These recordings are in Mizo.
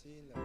si lo.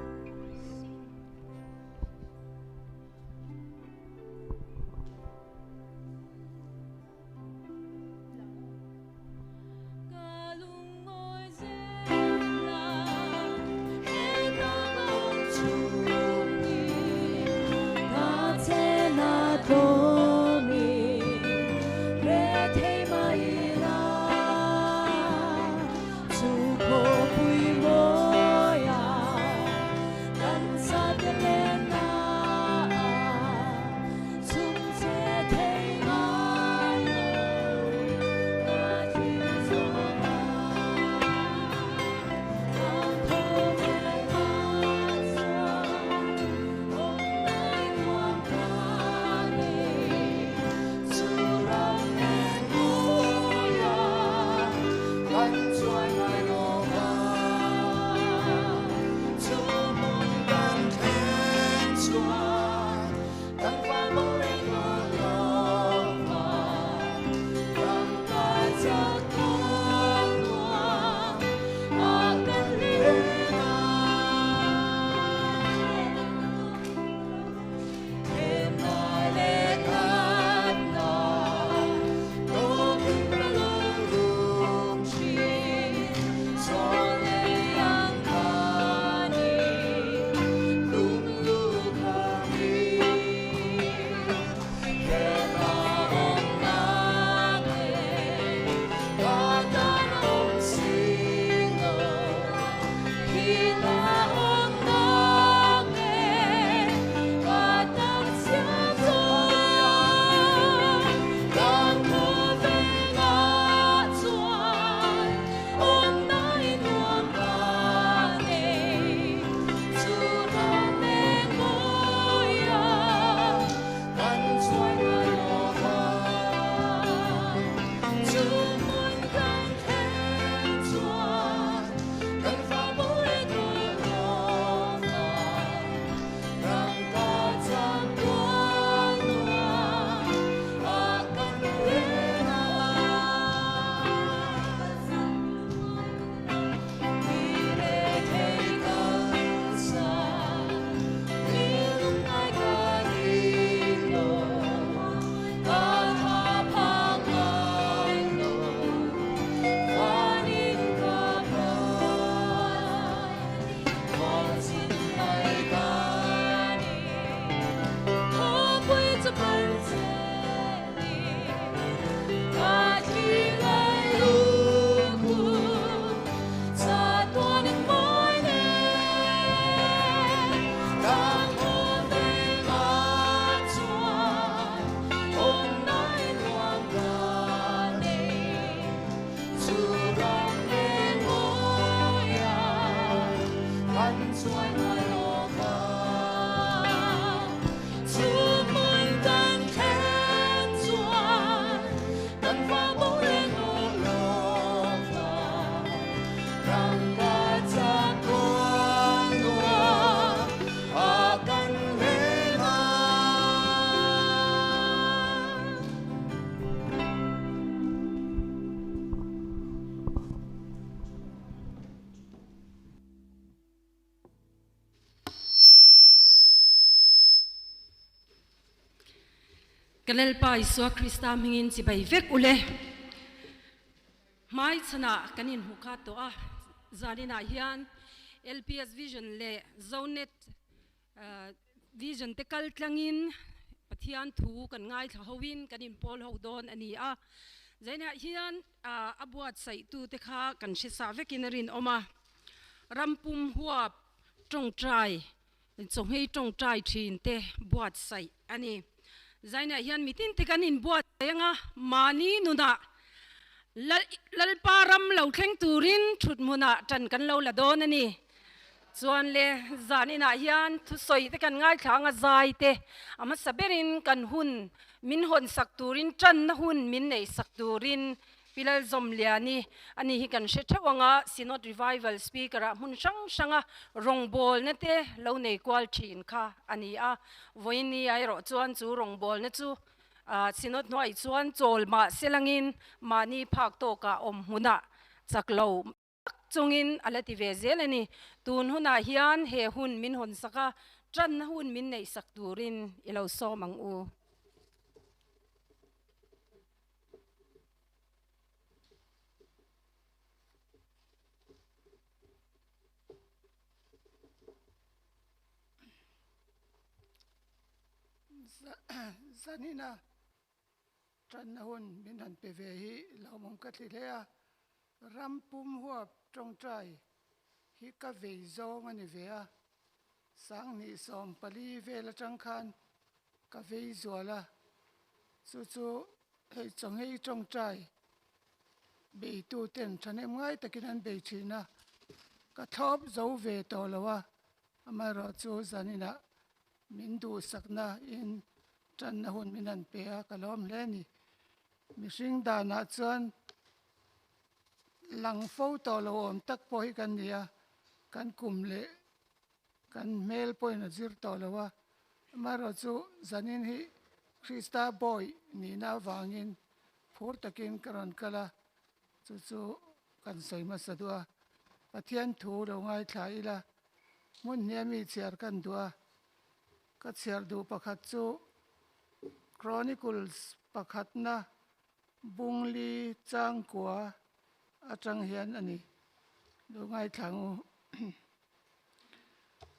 Ka Lalpa Isua Krista hmingin chibai vek ule. Hmai chhanah kan inhmu kha tawh a, zaninah hian LPS Vision leh Zonet Vision te kal tlangin Pathian thu kan ngaithla hoin kan inpawl ho dawn a ni a. Zainah hian a buatsaihtu te kha kan hre sa vekin a rinawm a, rampum huap tawngtai Chawhmei tawngtai thin te buatsaih a ni. Zainah hian mitin te kan inbuatsaih anga mahni nunah Lalpa ram lo thleng turin thut hmunah tan kan lo la dawn a ni. Chuan le zan inah hian thusawi te kan ngaithla anga zai te a hmasa berin kan hun min hawn sak turin tanna hun min neih sak turin Pi Lalzawmliani, ani hi kan hre theuh ang a, Synod Revival Speaker ah hmun hrang hranga rawngbawlna te lo nei kual thin kha a ni a. Vawiini erawh chuan chu rawngbawlna chu Synod hnuai chuan chawl mah se langin mahni phak tawkah awm hmunah chak lo. chungin a la ti ve zel a ni. Tun hunah hian he hun min hawn sak a, tanna hun min neih sak turin i lo sawm ang u. Zanina tanna hun min han pe ve hi lawmawm ka thli hle a, ram pum huap tawngtai hi ka vei zawng a ni ve a, sanghnih 14 vel atang khan ka vei zual a, chu chu hei chawnghei tawngtai beitu ten thahnem ngai takin an bei thin a, ka thlawp zo ve tawh lo a, amaherawh chu zaninah min duhsakna in tanna hun min han pe a, ka lawm hle a ni. Mihring danah chuan lang fo tawh lo awm tak pawh hi kan ni a, kan kum leh kan hmel pawhin a zir tawh lo a, amaherawh chu zanin hi Krista bawi nihna avangin phur takin ka rawn kal a, chu chu kan sawi hmasa duh a, Pathian thu lo ngaithla ila hmun hnia mi chhiar kan duh a, ka chhiar duh pakhat chu Chronicles pakhatna Bungli changkua atang hian a ni, lo ngaithla ang u.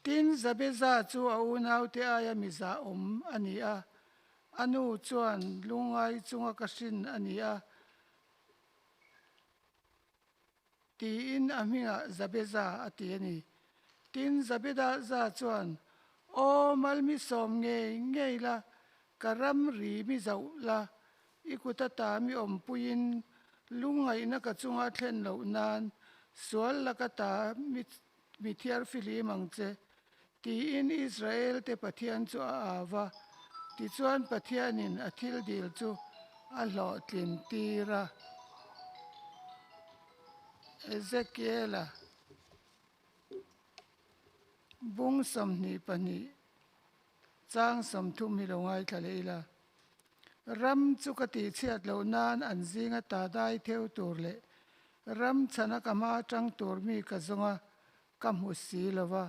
Tin, Jabeza chu a unaute aia miza awm a ni a, a nu chuan lungngai chunga ka hrin a ni a, tiin a hmingah Jabeza a ti a ni. Tin, Jabeza chuan, Aw, malmi sawm ngei ngei la, ka ram ri mi zoh la, i kut ata mi awmpuiin lungngaihna ka chunga thlen loh nan sual laka ta mi thiar fihlim ang che, tiin Israel-te Pathian chu a au a. Tichuan Pathianin a thil dil chu a hlawhtlin tir a. Ezekiela bung 22 chang 30 hi lo ngaithla leh ila. Ram chu ka tihchhiat loh nan an zinga ta dai theu tur leh ram chhana ka hma atang tur mi ka zawng a, ka hmu si lo va.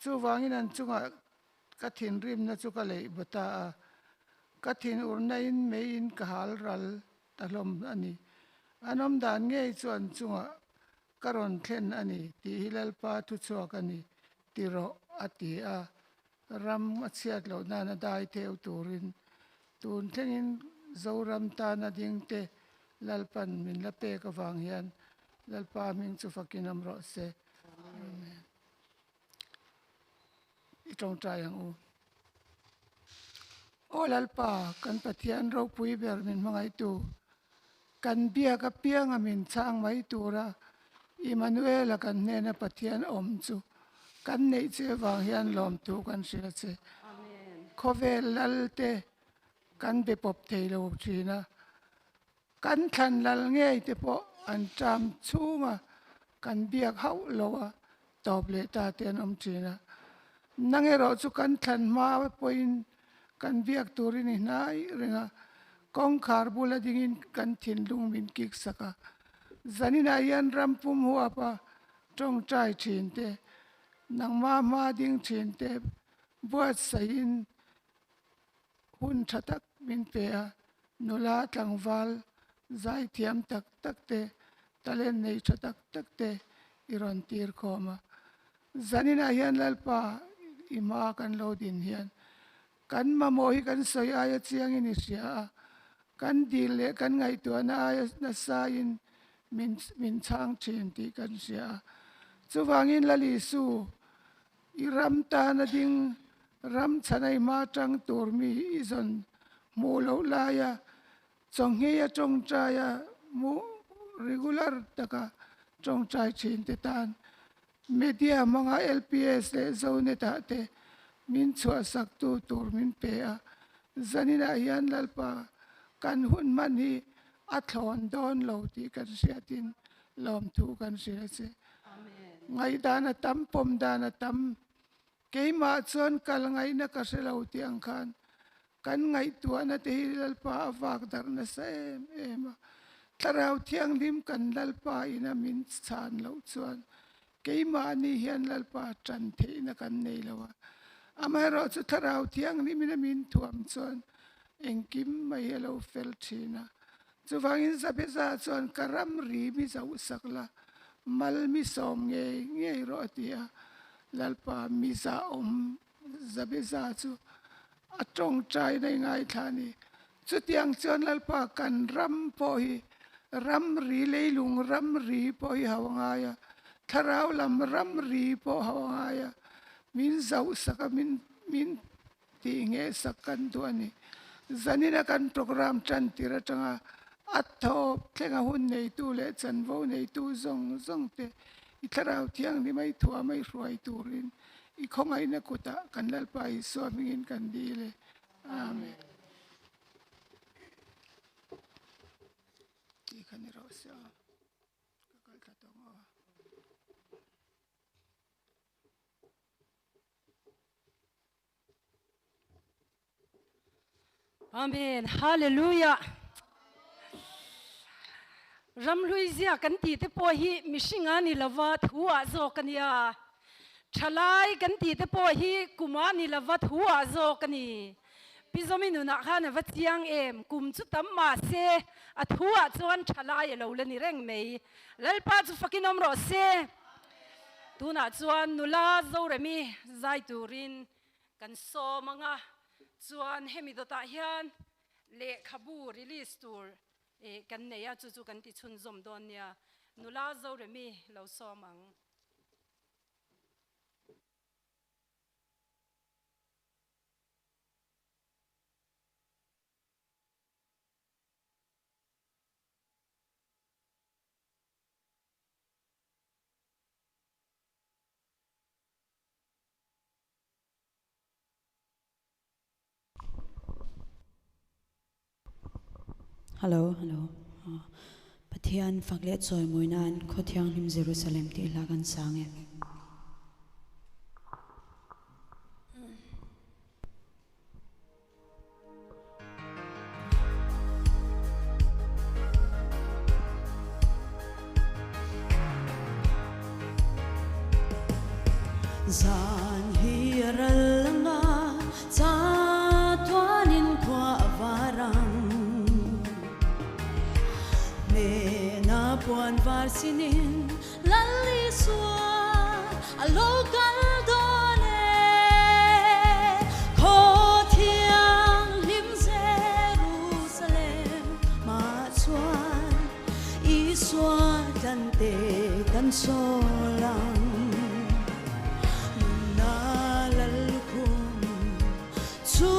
Chuvangin an chungah ka thinrimna chu ka leih baw ta a, ka thinurna in meiin ka hal ral ta hlawm a ni. An awm dan ngei chu an chungah ka rawn thlen a ni tih hi Lalpa thuchhuak a ni ti rawh, a ti a. Ram a chhiat loh nana dai theu turin tun thlengin Zoram tana dingte Lalpan min la pek avang hian Lalpa hming chu fakin awm rawh se. Amen. I tawngtai ang u. Aw Lalpa, kan Pathian ropui ber min hmangaihtu, kan biak apianga min chhang mai tura Immanuela kan hnena Pathian awm chu kan neih che avang hian lawmtu kan hria che. Khawvel Lalte kan be pawp thei lo thin a, Kan thlan lal ngei te pawh an ṭam chhunga kan biak hauh lo a, tawp leh ta te an awm ṭhin a. Nang erawh chu kan thlan hma pawhin kan biak turin i hnai reng a, kawngkhar bula dingin kan thinlung min kik sak a. Zaninah hian ram pum huapa ṭawngṭai ṭhin te, nangmah hma ding ṭhin te buatsaihin Hun tha tak min pe a, nula tlangval zaithiam tak tak te, talent nei tha tak tak te i rawn tir khawm a. Zaninah hian Lalpa i hma kan lo din hian kan mamawh hi kan sawi aia chiangin i hria a, kan dil leh kan ngaihtuahna aia nasain min min chhang thin tih kan hria a. Chuvangin Lal Isu I ram tana ding ram chhanai hma tang tur mi i zawn hmuh loh laia chawnghei a tawngtaia mu regular taka tawngtai thin te tan media hmanga LPS leh Zonet ah te min chhuahsak tu tur min pe a. Zaninah hian Lalpa kan hun hman hi a thlawn dawn lo tih kan hriatin lawmthu kan hria che. Ngaihdan a tam, pawm dan a tam. Keimah chuan kal ngaihna ka hre lo tih ang khan kan ngaihtuahna te hi Lalpa a vak darh nasa em em a. Thlarau Thianghlim kan Lalpa ina min chhan loh chuan keimahni hian Lalpa tan theihna kan nei lo a. Amaherawhchu Thlarau Thianghlim ina min thuam chuan engkim mai hi a lo fel thin a. Chuvangin Zabeza chuan ka ramri mi zohsak la, mal mi sawm ngei ngei rawh a ti a. Lalpa mi zahawm Zabeza chu a tawngtaina i ngaithla a ni. Chutiang chuan Lalpa kan ram pawh hi ramri, leilung ramri pawh hi hau a ngai a, thlarau lam ramri pawh hau a ngai a, min zohsak a, min min tih nghehsak kan duh a ni. Zanina kan programme tan tir atanga a thawp thlenga hun neitu leh chanvo neitu zawng zawng te i thlarau thianghlim a i thuam a i hruai turin i khawngaihna kutah kan Lalpa Isua hmingin kan dil e. Amen. Tih kha ni rawh se aw. Ka kal thla tawh ang aw. Amen. Hallelujah. Ramhlui zia kan tih te pawh hi mihringa ni lova thu ah zawk a nia. Thalai kan tih te pawh hi kuma ni lova thu ah zawk a ni. Pi Zawmi nunah khan a va chiang em, kum chu tam mah se a thu ah chuan thalai a lo la ni reng mai. Lalpa chu fakin awm rawh se. Tunah chuan nula Zoremi zai turin kan sawm ang a, chuan hemi dawtah hian lehkhabu release tur kan nei a, chu chu kan ti chhunzawm dawn nia. Nula Zoremi lo sawm ang. Hello, hello. Pathian fak leh chawimawi nan Khaw Thianghlim Jerusalem tih hla kan sang e. Zan hi a ral anga cha tuanin khua a var ang. Hnena puan var sinin Lal Isua a lo kal dawn e. Khaw thianghlim Jerusalem mah chuan Isua tlante kan sawl ang. Nunna Lal lukhum chu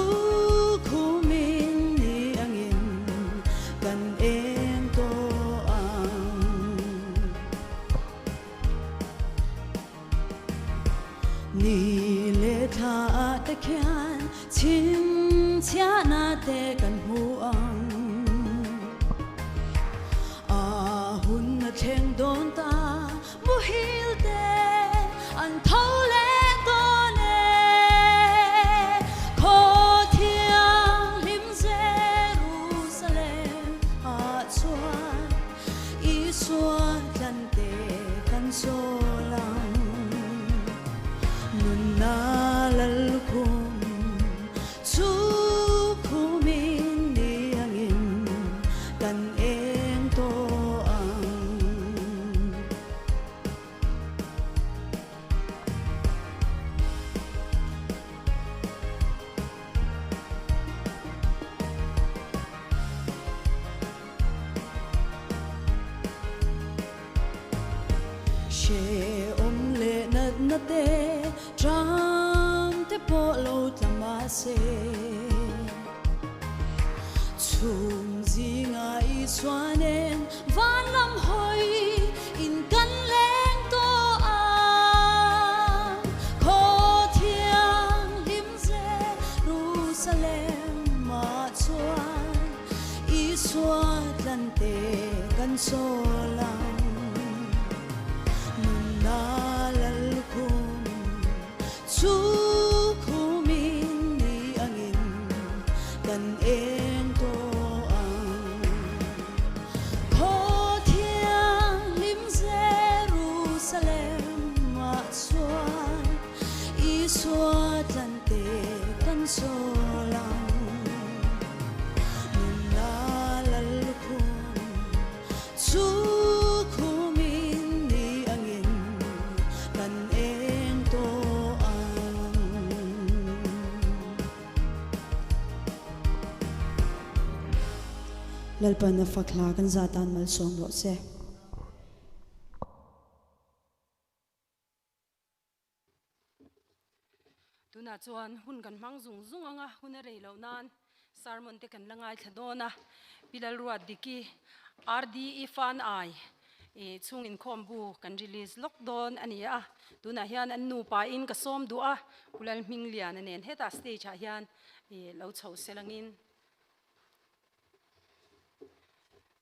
khumin ni angin kan eng tawh ang. Ni leh thla ah te khian chhinchhiahna te kan hmu ang. A hun a thleng dawn ta muhil te an tho leh dawn e. Khaw thianghlim Jerusalem ah chuan Isua tlante kan sawl ang. Nunna lallukhum chu khumin ni angin kan eng tawh ang. Hrehawm leh natna te ṭam te pawh lo tla mahse, chhung zinga Isua nen van lam hawi in kan leng tawh ang. Khaw thianghlim Jerusalem ah chuan Isua tlante kan sawl ang. Nunna lalkhum chu khumin ni angin kan eng tawh ang. Khaw. Isua tlante kan sawl ang. Nunna lal lukhum chu khumin ni angin kan eng tawh ang. Lalpan a fak hla kan za tan malsawm rawh se. Tunah chuan hun kan hmang zung zung ang a, hun a rei loh nan sermon te kan la ngaithla dawn a. Pi Lalruatdiki RDE Fan Ai chhung inkhawm bu kan release lawk dawn a ni a. Tunah hian an nupa in ka sawm duh a, Pu Lalhmingliana nen hetah stage ah hian lo chho selangin.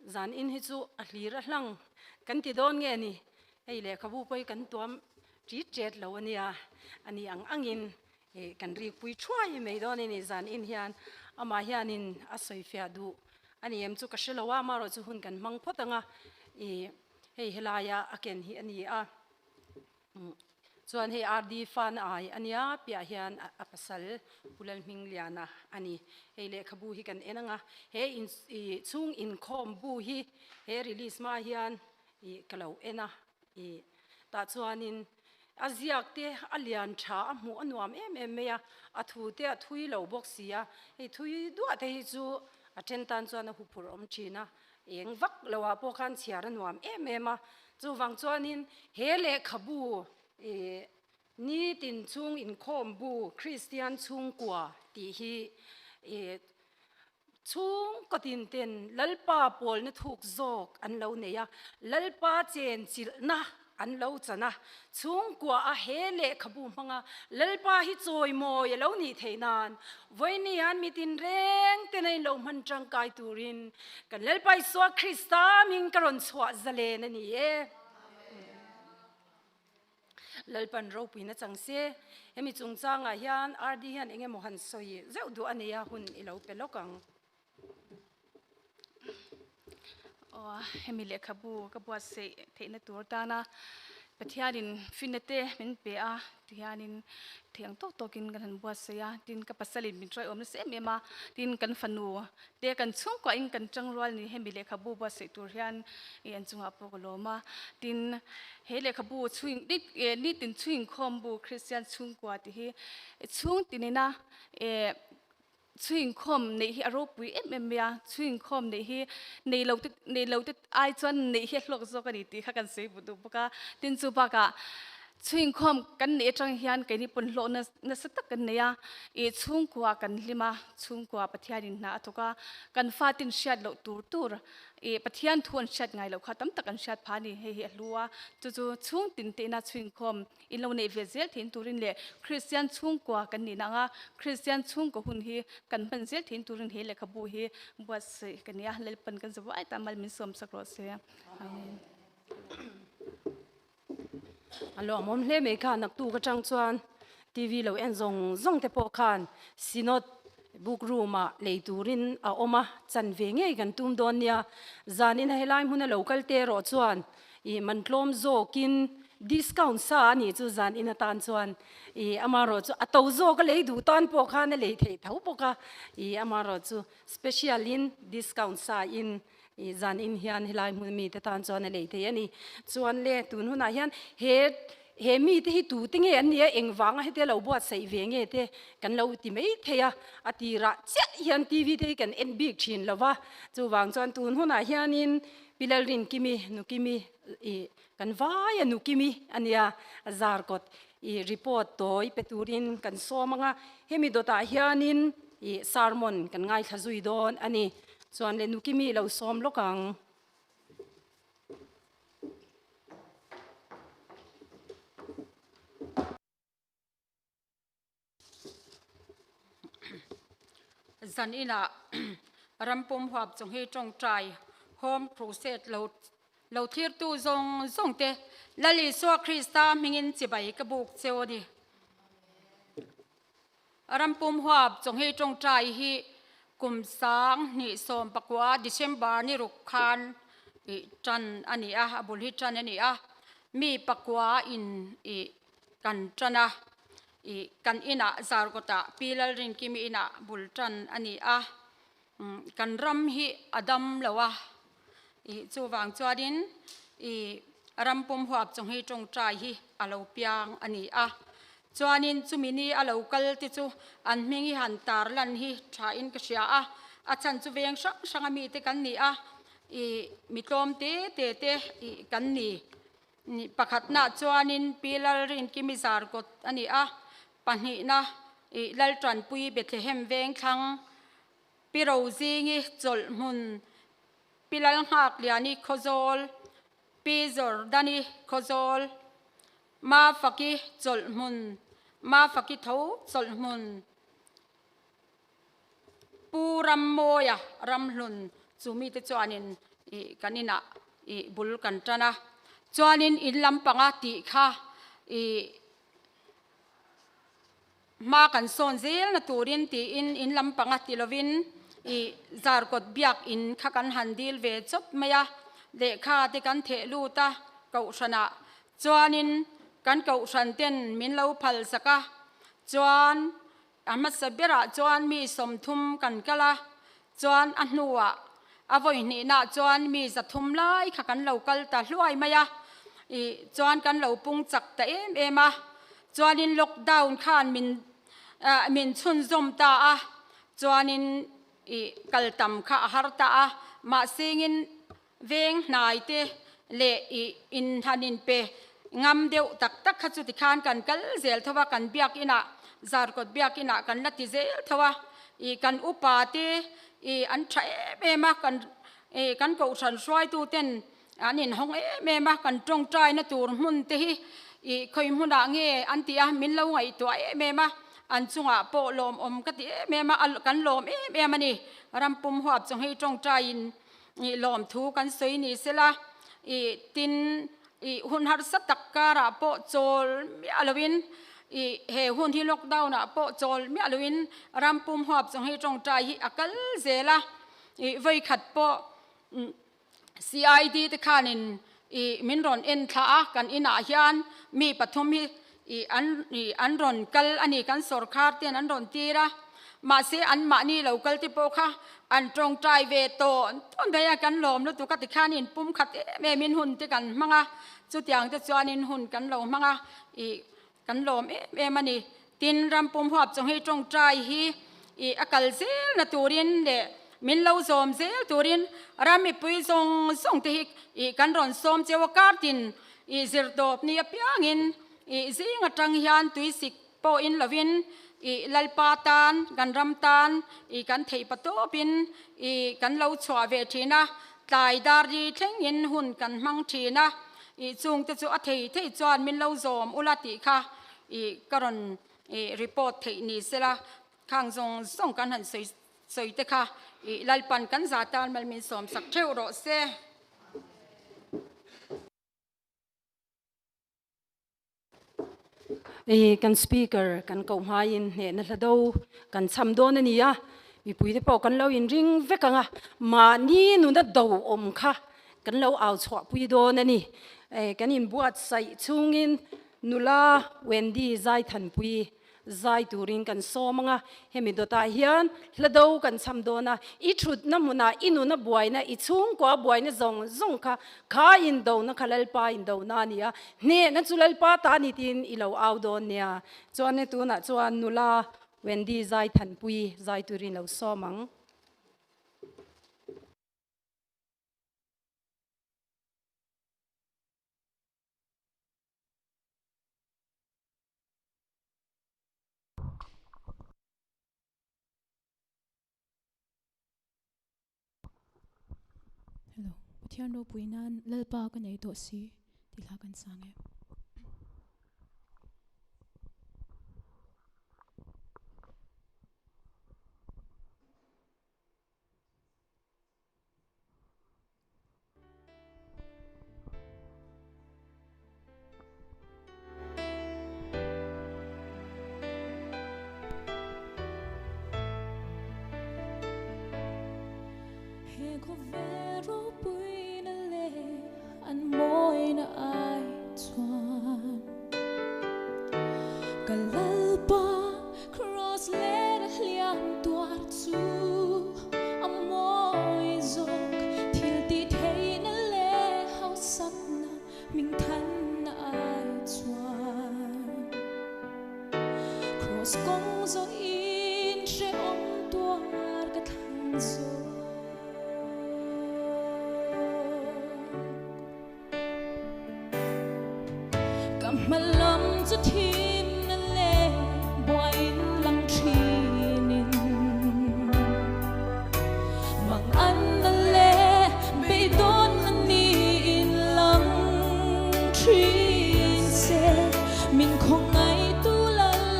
Zan in hi chu a hlir a hlang kan ti dawn nge ni? Hei lehkhabu pawh hi kan tuam ṭit ṭet lo a nia, a ni ang angin kan rikpui thuai mai dawn a ni zan in hian. Amah hianin a sawifiah duh a ni em chu ka hre lo a, amaherawhchu hun kan hmang phawt ang a, ih hei helaia a ken hi a ni a. Chuan hei RD Fan ai a nia, piah hian a pasal Pu Lalhmingliana a ni. Hei lehkhabu hi kan en ang a, he in ih chhung inkhawm bu hi he release hma hian ih ka lo en a, ih tah chuanin a ziak te a lian tha a hmuh a nuam em em mai a, a thu te a thui lo bawk si a, hei thui duah te hi chu a then tan chuan a huphurh awm thin a, Eng vak lo ah pawh khan chhiar a nuam em em a, chuvang chuanin he lehkhabu ih nitin chhung inkhawm bu Kristian chhungkua tih hi ih chhungkaw tin ten Lalpa pawlna thuk zawk an lo nei a, Lalpa chenchilhna An lo chan a, chhungkua a he lehkhabu hmanga Lalpa hi chawimawi a lo nih theih nan vawiin hian mi tinreng ten a inlo hman tangkai turin kan Lalpa Isua Krista hming ka rawn chhuah zalen a ni e. Lalpan ropuina chang se, hemi chungchangah hian RD hian eng emaw han sawi zeuh duh a nei a, hun i lo pe lawk ang. Aw hemi lehkhabu ka buatsaih theihna tur tana Pathianin finna te min pe a tihianin thei ang tawk tawkin kan han buatsaih a tin ka pasalin min hruai awm nasa em em a tin kan fanu te kan chhungkuahin kan tangrual ni hemi lehkhabu buatsaih tur hian ih an chungah pawh ka lawm a tin he lehkhabu chhung nitin chhungkhawm bu Kristian chhungkua tih hi chhung tinina eh Chhuinkhawm neih hi a ropui em em mai a, chhuinkhawm neih hi nei lo te nei lo te ai chuan neih hi a hlawk zawk a ni tih kha kan sawi but duh bawk a. Tin chu bakah chhuinkhawm kan neih atang hian keini pawn hlawh nasa tak kan nei a, ih chhungkua kan hlim a, chhungkua Pathianin hna a thawk a, kan fatin hriat loh tur tur Ih, Pathian thu an hriat ngai loh kha tam tak an hriat phah a ni. Hei hi a hlu a, chu chu chhung tin tehna chhuinkhawm in lo neih ve zel thein turin leh Kristian chhungkua kan nih nanga Kristian chhungkaw hun hi kan hman zel thein turin he lehkhabu hi buatsaih ka ni a, Lalpan kan zavuai ta mal min sawm sak rawh se. Amen. A lawmawm hle mai kha naktuk atang chuan TV lo en zawng zawng te pawh khan Synod book room ah lei turin a awm a, chan ve ngei kan tum dawn nia. Zanin a helai hmuna lo kal te erawh chuan ih man tlawm zawkin discount sa a nih chu zanin atan chuan ih amaherawh chu a to zawk a lei duh tan pawh khan a lei theih tho bawk a, ih amaherawh chu special in discount sa in I zan in hian helai hmun mite tan chuan a lei thei a ni. Chuan le tun hunah hian he he mite hi tute nge an nia engvanga hete lo buatsaih ve nge te kan lo ti mai thei a, a tirah chiah hian TV te hi kan en bik thin lo va, chuvang chuan tun hunah hianin Pi Lalrinkimi, Nukimi i kan vaia Nukimi a nia Zarkawt i report tawi pe turin kan sawm ang a, hemi dawtah hianin i sermon kan ngaithla zui dawn a ni. Chuan le Nukimi lo sawm lawk ang. Zan inah rampum huap chung hi tawngtai Home Crusade lo lo thlirtu zawng zawng te Lal Isua Krista hmingin chibai ka buk cheu a ni. Rampum huap chung hi tawngtai hi kum 2019 December ni ruk khan ih tan a ni a, a bul hi tan a ni a, mi pakua in ih kan tan a. I kan inah Zarkawtah Pi Lalrinkimi inah bul tan a ni a, kan ram hi a dam lo a, i chuvang chuanin i ram pum huap chung hi tawngtai hi a lo piang a ni a. Chuanin chumi ni a lo kal te chu an hming hi han tar lan hi thain ka hria a, a chhan chu veng hrang hranga mite kan ni a, i mi tlawm te te te i kan ni. Pakhatna chuanin Pi Lalrinkimi Zarkawt a ni a, pahnihna i Laltanpui Bethlehem Vengthlang, Pi Rozingi Chawlhhmun, Pi Lalnghakliani Khawzawl, Pi Jordani Khawzawl, Mafaki Chawlhhmun, Mafaki Tho Chawlhhmun, Pu Rammawia Ramhlun chu mite chuanin ih kan inah ih bul kan tan a, chuanin in lampanga tih kha ih hma kan sawn zel na turin tiin in lampanga ti lovin ih Zarkawt biak in kha kan han dil ve chawp mai a, lehkha te kan theh lut a kohhranah chuanin kan kohhran ten min lo phal sak a, chuan A hmasa berah chuan mi 30 kan kal a, chuan a hnuah a vawi hnihnaah chuan mi 300 lai kha kan lo kal ta hluai mai a, ih chuan kan lo pung chak ta em em a, chuanin lockdown khan min min chhunzawm ta a, chuanin ih kal tam kha a har ta a, mahsengin Veng hnai te leh i in han in pe ngam deuh tak tak kha chu tikhan kan kal zel tho a, kan biakin ah Zarkawt biakin ah kan la ti zel tho a, i kan upa te i an tha em em a, kan i kan kohhran hruaitu ten an in hawng em em a, kan tawngtai na tur hmun te hi i khawi hmun ah nge an ti a, min lo ngaihtuah em em a, an chungah pawh lawmawm ka ti em em a, kan lawm em em a ni, rampum huap chu hei tawngtai in I lawmthu kan sawi ni sela, i tin i hun harsa tak karah pawh chawl miah loin i he hun hi lockdown ah pawh chawl miah loin ram pum huap chung hi tawngtai hi a kal zel a, i vawi khat pawh CID te khanin i min rawn en thla a, kan inah hian mi pathum hi i an i an rawn kal a ni, kan sawrkhar ten an rawn tir a, mahse an mahni lo kal te pawh kha an tawngtai ve tawn tawn mai a, kan lawm lutuk a tikhan in pum khat em em in hun te kan hmang a, chutiang te chuan in hun kan lo hmang a, i kan lawm em em a ni. Tin, ram pum huap chung hi tawngtai hi i a kal zel na turin leh min lo zawm zel turin ram mipui zawng zawng te hi i kan rawn sawm cheu a, kar tin I zirtawp ni apiangin i zing atang hian tuisik pawhin lovin i Lalpa tan, kan ram tan i kan theih patawpin i kan lo chhuah ve thin a, tlai dar ri thlengin hun kan hmang thin a, i chungte chu a thei thei chuan min lo zawm ula tih kha i ka rawn i report theih ni sela, khang zawng zawng kan han sawi sawi te kha i Lalpan kan za tan mal min sawm sak theuh rawh se. I kan speaker kan koh hmaiin hnehna hla do kan cham dawn a ni a, mipui te pawh kan lo inring vek ang a, mahni nuna do awm kha kan lo au chhuah pui dawn a ni. Kan inbuatsaih chhungin nula Wendy Zaithanpui Zai turin kan sawm ang a, hemi dawtah hian hla do kan cham dawn a, i thutna hmunah i nuna buaina, i chhungkua buaina zawng zawng kha, kha indona kha Lalpa indona a ni a, hnehna chu Lalpa ta a ni tiin i lo au dawn nia. Chuan he tunah chuan nula Wendy Zaithanpui zai turin lo sawm ang. Hello, Pathian ropui nan Lalpa ka nei tawh si tih hla kan sang e. He khawvel ropuina leh an mawina ai chuan ka Lalpa. Kraws kawng zawhin hrehawm tuar ka thlang zawk. Ka hma lam chu thimna leh buain lang thinin Mang anna leh beidawnna niin lang thin se Min khawngaihtu Lal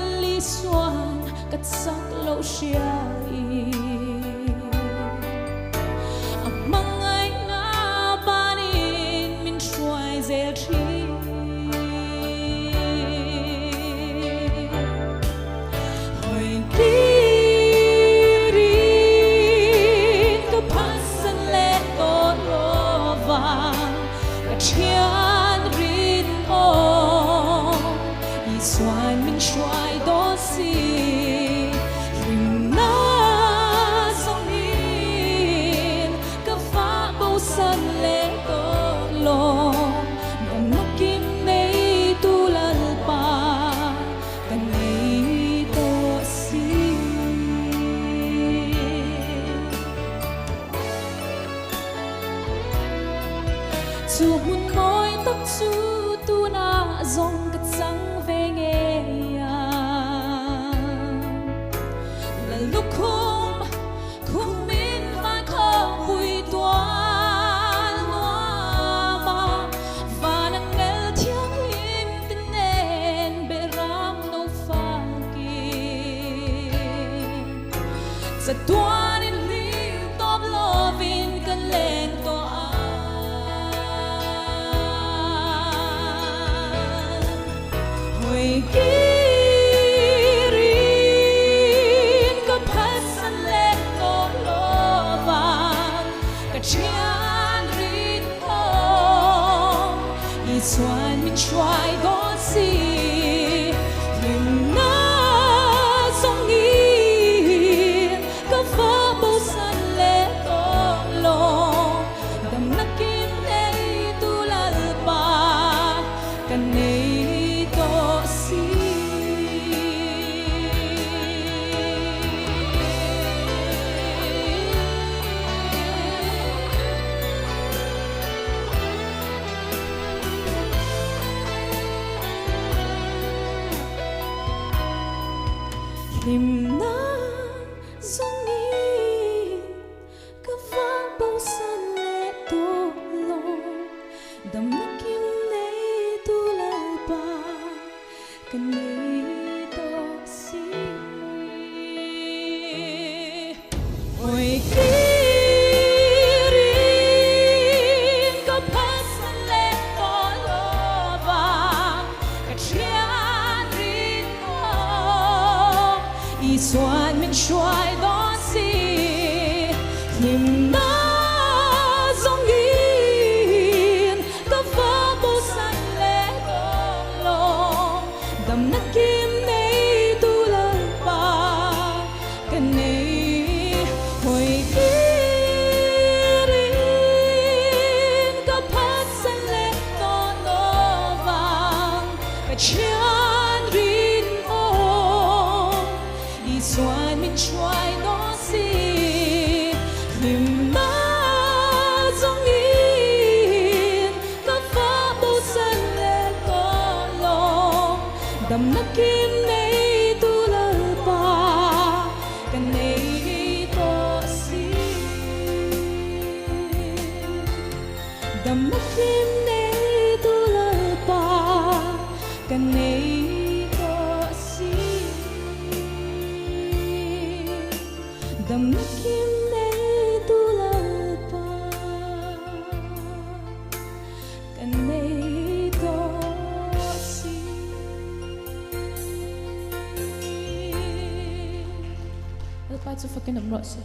Isuan ka chak loh hriain A hmangaihna banin min hruai zel thin. Hawi kirin ka phatsan leh tawh lova, ka thian rinawm Isuan min hruai dawn si. Hlimna zawngin ka fah bosan leh tawh lo, Damna kim neitu Lalpa ka nei tawh si. Chu hmun mawi tak chu tunah zawng ka chang ve ngei a. Lalukhum khumin van khawpui tual nuam a, van ang ngel thianghlim te nen beram no fakin. Chatuanin hlim tawp lovin ka leng tawh a. Hawi kirin ka phatsan leh tawh lovang, ka thian rin awm Isuan min hruai dawn si. Hlimna zawngin ka va bosan leh tawh lo, damna kim neitu Lalpa ka nei tawh si. Hlimna zawngin ka va bosan leh tawh lo, damna kim neitu Lalpa ka nei tawh si. Hawi kirin ka phatsan leh tawh lova, ka thian rin awm Isuan min hruai dawn si. Hlimna zawngin ka va bosan leh tawh lo, damna kim neitu Lalpa ka nei. Hawi kirin ka phatsan leh tawh lovang, ka thian rin awm Isuan min hruai dawn si. Hlimna zawngin ka va bosan leh tawh lo, damna kim neitu Lalpa ka nei tawh si. Damna kim neitu Lalpa ka nei tawh si. Damna kim neitu Lalpa ka nei tawh si. Lalpa chu fakin awm rawh se.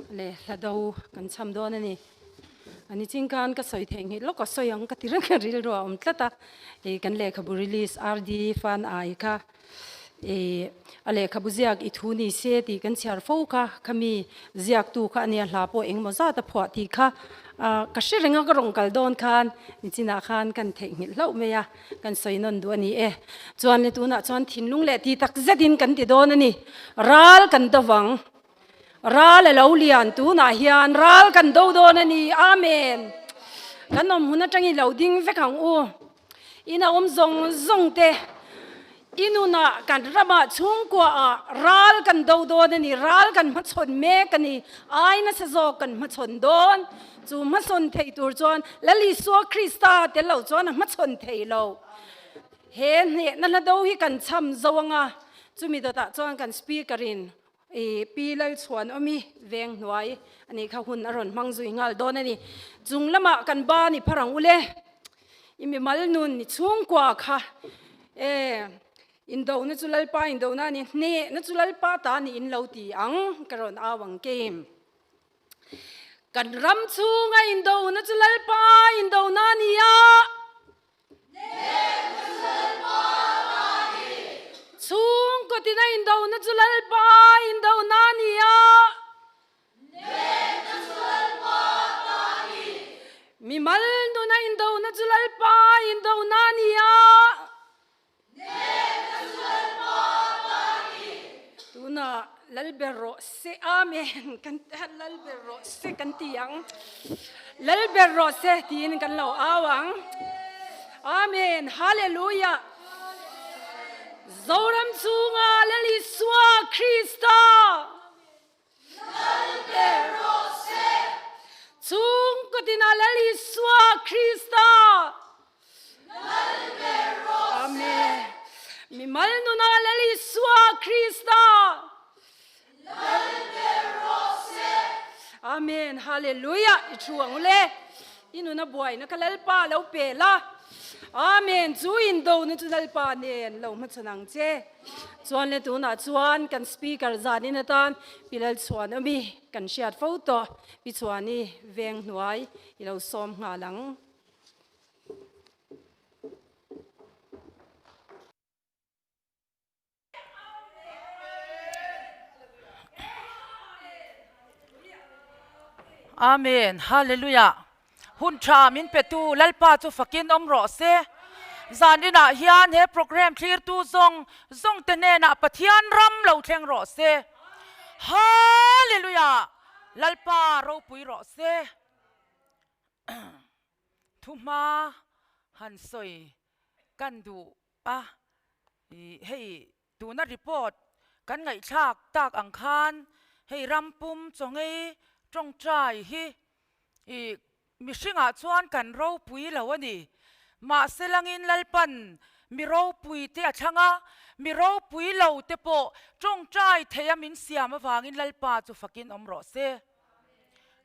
Le hla do kan cham dawn a ni. Ani ching khan ka sawi theih ngei lawk a sawi ang ka ti reng a rilru a awm tlat a. Hei kan lehkhabu release RD Fan Ai kha. I a lehkhabu ziak i thu ni se tih kan chhiar fo kha, khami ziaktu kha a nia hla pawh engemaw zat a phuah tih kha ka hre reng a, ka rawn kal dawn khan nichinah khan kan theihnghilh hlauh mai a, kan sawi nawn duh a ni e. Chuan le tunah chuan thinlung leh ti tak zetin kan ti dawn a ni, ral kan do vang, ral a lo lian tunah hian ral kan do dawn a ni, Amen. Kan awm hun atangin lo ding vek ang u. Ina awm zawng zawng te, i nunah kan ramah chhungkuaah ral kan do dawn a ni, ral kan hmachhawn mek a ni, ai nasa zawk kan hmachhawn dawn. Chu hmasawn thei tur chuan Lal Isua Krista tel lo chuan a hmachhawn thei lo. He hnehna hla do hi kan chham zo anga, chumi dawtah chuan kan Speaker in I Pi Lalchhuanawmi veng hnuai a nih kha hun a rawn hmang zui nghal dawn a ni. Chung lamah kan ba ni phar ang ule. I mimal nun ni chhungkua kha e indona chu Lalpa indona a ni, hnehna chu Lalpa ta ni in lo ti ang ka rawn au ang kem. Kan ram chhunga indona chu Lalpa indona a ni a. Chhungkaw tina indona chu Lalpa indona a ni a. Mimal nuna indona chu Lalpa indona a ni a. Tunah Lalber rawh se Amen kan Lalber rawh se kan ti ang. Lalber rawh se tiin kan lo au ang. Amen Hallelujah. Zoram chunga Lal Isua Krista. Lalber rawh se. Chhungkaw tina Lal Isua Krista. Lalber rawh se. Amen. Mimal nuna Lal Isua Krista. Lalber rawh se. Amen. Hallelujah. I thu ang ule. I nuna buaina ka Lalpa lo pe la. Amen. Chu indona chu Lalpa nen lo hmachhawn ang che. Chuan le tunah chuan kan speaker zanin atan Pi Lalchhuanawmi kan hriat fo tawh Pi Chhuani veng hnuai i lo sawm nghal ang. Amen Hallelujah Hun tha min petu Lalpa chu fakin awm rawh se. Zan inah hian he program thlirtu zawng zawng te hnenah Pathian ram lo thleng rawh se. Hallelujah Lalpa ropui rawh se. Thuhma han sawi kan duh a, hei tuna report kan ngaihthlak tak ang khan hei rampum chawngei tawngtai hi ih mihringah chuan kan ropui lo a ni. Mahse langin Lalpan mi ropui te a thlang a, mi ropui lo te pawh tawngtai theia min siam avangin Lalpa chu fakin awm rawh se.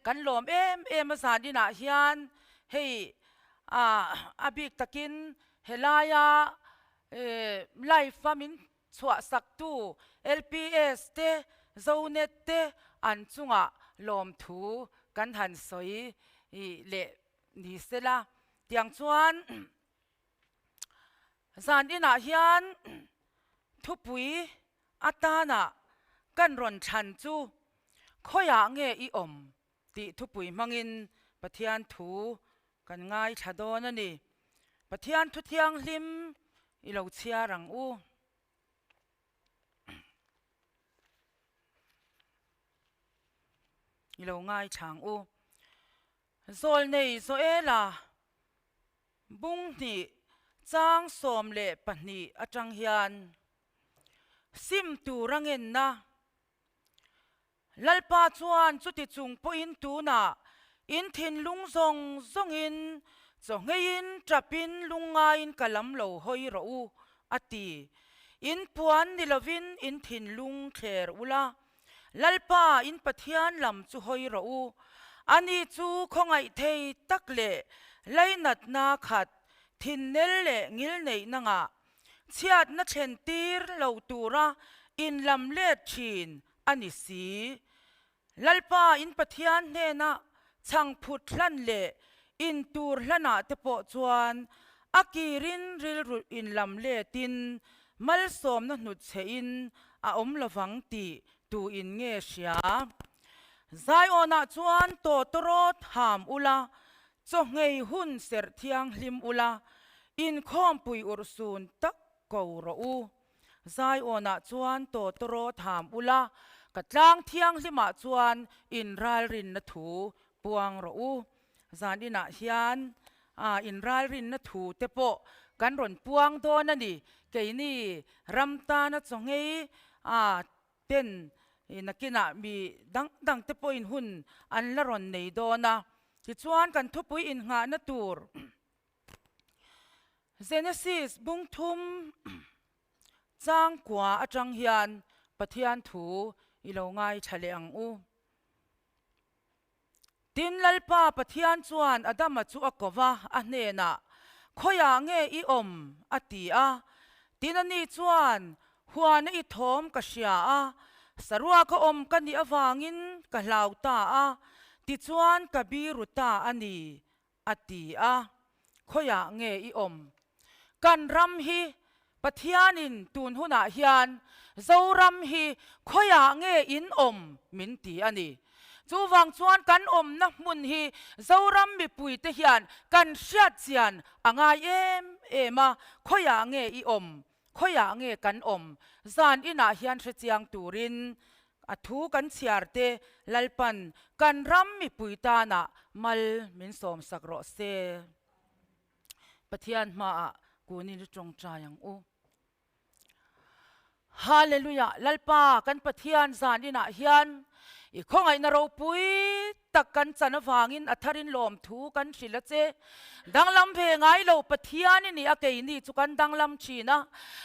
Kan lawm em em a zan inah hian hei a bik takin helaia live a min chhuah saktu LPS te Zonet te an chungah lawmthu kan han sawi leh ni sela tiang chuan zan inah hian thupui atana kan rawn thlan chu khawiah nge i awm tih thupui hmangin Pathian thu kan ngaithla dawn a ni. Pathian thu thianghlim i lo chhiar ang u. I lo ngaithla ang u. Zawlnei Joela bung hnih chang 12 atang hian sim tur a ngenna Lalpa chuan chuti chung pawhin tunah in thinlung zawng zawngin chawhngeiin tapin lungngaiin ka lam lo hawi rawh u, a ti. In puan ni lovin in thinlung thler ula, Lalpa in Pathian lam chu hawi rawh u. Ani chu khawngaih thei tak leh lainatna khat, thinnel leh ngilneihna ngah chhiatna thlen tir lo tura inlam let thin a ni si. Lalpa in Pathian hnena chhangphut hlan leh intur hlanah te pawh chuan a kirin rilru inlam letin. malsawmna hnutchhehin a awm lovang tih tu in nge hria? Zion-ah chuan tawtawrawt ham ula, chawhngei hun serh thianghlim ula, inkhawmpui urhsun tak ko rawh u. Zion-ah chuan tawtawrawt ham ula, ka tlang thianghlimah chuan inralrinna thu puang rawh u. Zan inah hian inralrinna thu te pawh kan rawn puang dawn a ni. Keini ram tana chawngei ten nakinah mi dang dang te pawhin hun an la rawn nei dawn a. Tichuan kan thupui innghahna tur Genesis bungthum changkua atang hian Pathian thu i lo ngaithla leh ang u. Tin, Lalpa Pathian chuan Adama chu a ko va, a hnenah, Khawiah nge i awm? a ti a. Tin, ani chuan, Huana i thawm ka hria a, saruaka awm ka nih avangin ka hlau ta a, tichuan ka biru ta a ni, a ti a. Khawiah nge i awm? Kan ram hi Pathianin tun hunah hian Zoram hi khawiah nge in awm min ti a ni. Chuvang chuan kan awmna hmun hi Zoram mipuite hian kan hriat chian a ngai em em a, khawiah nge i awm, khawiah nge kan awm zan inah hian hrechiang turin a thu kan chhiar te Lalpan kan ram mipui tanah mal min sawmsak rawh se. Pathian hmaah kunin i tawngtai ang u. Hallelujah! Lalpa kan Pathian zan inah hian i khawngaihna ropui tak kan chan avangin a tharin lawmthu kan hrilh a che. Danglam ve ngai lo Pathian i nih a keini chu kan danglam thin a,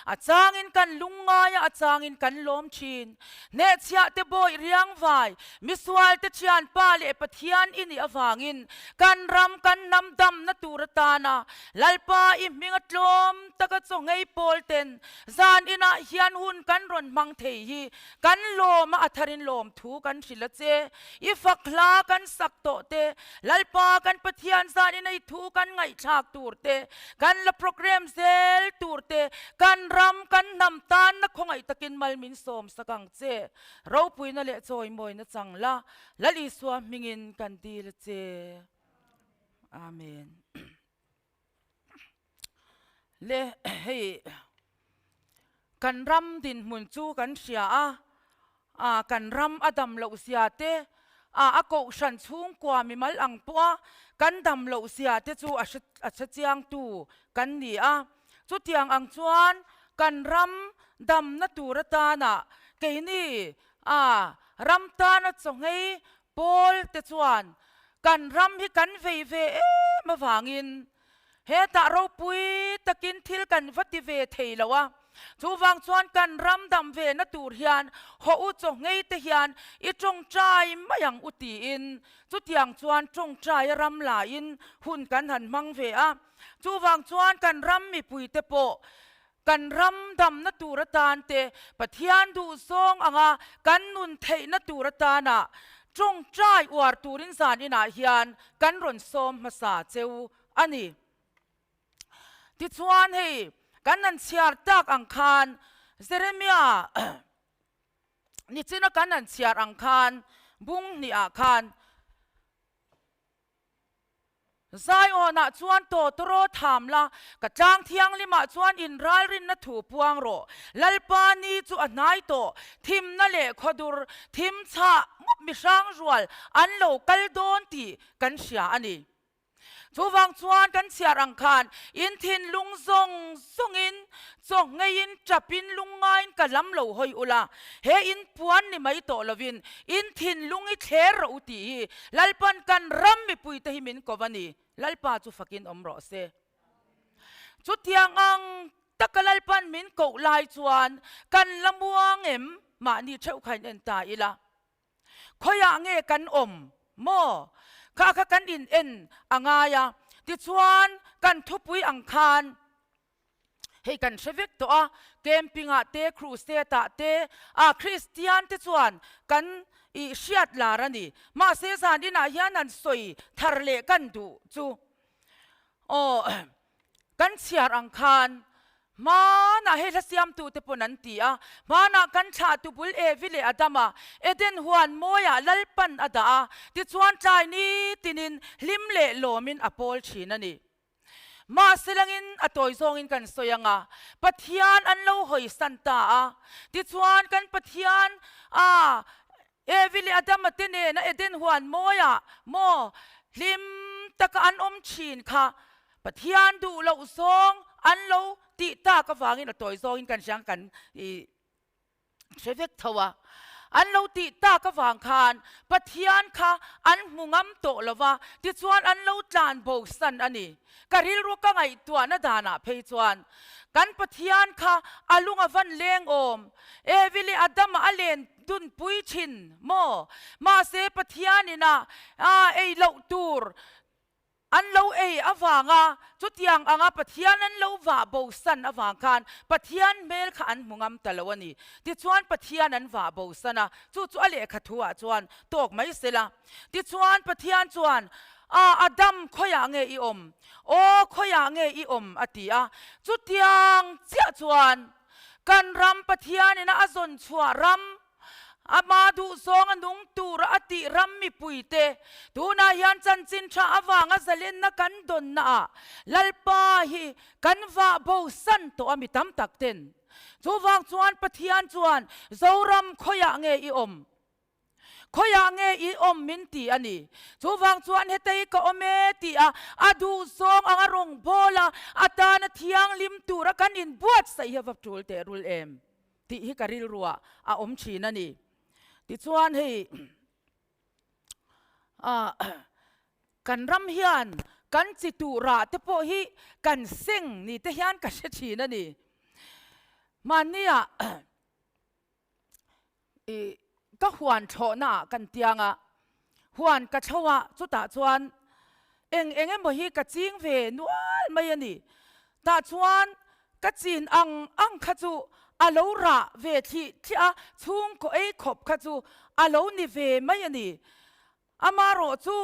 a changin kan lungngai a, a changin kan lawm thin. Hnehchhiah te bawih riangvai, misual te thianpa leh Pathian i nih avangin kan ram kan hnam damna tur atana Lalpa i hming a tlawm taka chaw ngei pawl ten zan inah hian hun kan rawn hmang thei hi kan lawm a, a tharin lawm thu kan hrilh a che. I fak hla kan sak tawh te, Lalpa kan Pathian zan ina i thu kan ngaihthlak tur te, kan la program zel tur te, kan ram kan hnam tanna khawngaih takin mal min sawm sak ang che. Ropuina leh chawimawina chang la, Lal Isua hmingin kan dil a che. Amen. Le hei kan ram dinhmun chu kan hria a, a kan ram a dam loh zia te, a a kohhran chhungkua mimal ang pawha kan dam loh zia te chu a hre a hre chiangtu kan ni a. Chutiang ang chuan kan ram damna tur atana keini a ram tana chawngei pawl te chuan kan ram hi kan vei ve em avangin hetah ropui takin thil kan va ti ve thei lo a, chuvang chuan kan ram dam ve na tur hian haw u chaw ngei te hian i tawngtai mai ang u tiin chutiang chuan tawngtai a ram laiin hun kan han hmang ve a, chuvang chuan kan ram mipui te pawh Kan ram damna tur atan te, Pathian duhzawng anga kan nun theihna tur atana tawngtai uar turin zan inah hian kan rawn sawm hmasa cheu a ni. Tichuan hei kan han chhiar tak ang khan Jeremia nichina kan han chhiar ang khan bung hnihah khan, Zion-ah chuan tawtawraw tham la, ka tlang thianghlimah chuan inralrinna thu puang rawh. Lalpa ni chu a hnai tawh, thimna leh khawdur, thim chhah mup mi hrang rual an lo kal dawn tih kan hria a ni. Chuvang chuan kan chhiar ang khan in thinlung zawng zawngin chaw ngeiin tapin lungngaiin ka lam lo hawi ula, he in puan ni mai tawh lovin in thinlung i thler rawh u tih hi Lalpan kan ram mipuite hi min kawv a ni. Lalpa chu fakin awm rawh se. Chutiang ang taka Lalpan min koh lai chuan kan la muang em? Mahni theuh kha in en ta ila. Khawiah nge kan awm maw? Kha kha kan in en a ngai a. Tichuan kan thupui ang khan Hei kan hre vek tawh a, camping ah te, crusade ah te, ah Kristian te chuan kan ih hriat lar a ni. Mahse zan inah hian an sawi thar leh kan duh chu aw kan chhiar ang khan. Hmanah hei hla siamtute pawn an ti a, hmanah kan thlahtu bul Evi leh Adama Eden huan mawiah Lalpan a dah a, tichuan tlai nitinin hlim leh lawmin a pawl thin a ni. Mahse langin a tawi zawngin kan sawi ang a, Pathian an lo hawisan ta a, tichuan kan Pathian a Evi leh Adama te nena Eden huan mawiah maw hlim taka an awm thin kha Pathian duh loh zawng an lo tih tak avangin a tawi zawngin kan hria ang kan i hre vek tho a. An lo tih tak avang khan Pathian kha an hmu ngam tawh lo va, tichuan an lo tlan bo san a ni. Ka rilru ka ngaihtuahna danah phei chuan kan Pathian kha a lung a van leng awm. Evi leh Adama a len dunpui thin maw? Mahse Pathianin a ei loh tur An lo ei avanga chutiang anga Pathian an lo vah bo san avang khan Pathian hmel kha an hmu ngam ta lo a ni. Tichuan Pathian an vah bo san a, chu chu a lehkha thu ah chuan tawk mai se la. Tichuan Pathian chuan, A, Adam, khawiah nge i awm? Aw, khawiah nge i awm? a ti a. Chutiang chiah chuan kan ram Pathianin a zawn chhuah ram, Ama duhzawng a nung tura a tih ram mipuite, tunah hian chanchin tha avanga zalenna kan dawnnaah Lalpa hi kan vah bo san tawh a mi tam tak ten. Chuvang chuan Pathian chuan Zoram khawiah nge i awm? Khawiah nge i awm min ti a ni. Chuvang chuan hetei ka awm e ti a, a duhzawng anga rawngbawla atana thianghlim tura kan inbuatsaih hi a va tul tehrul em? Tih hi ka rilruah a awm thin a ni. Tichuan hei kan ram hian kan chi tuh rah te pawh hi kan seng ni te hian ka hre thin a ni. Hmanniah i ka huan thlawhnaah kan tiang a, huan ka thlo a, chutah chuan eng eng emaw hi ka ching ve nual mai a ni. Tah chuan ka chin ang ang kha chu a lo rah ve thlih thliah a, chhungkaw ei khawp kha chu a lo ni ve mai a ni. Amarawh chu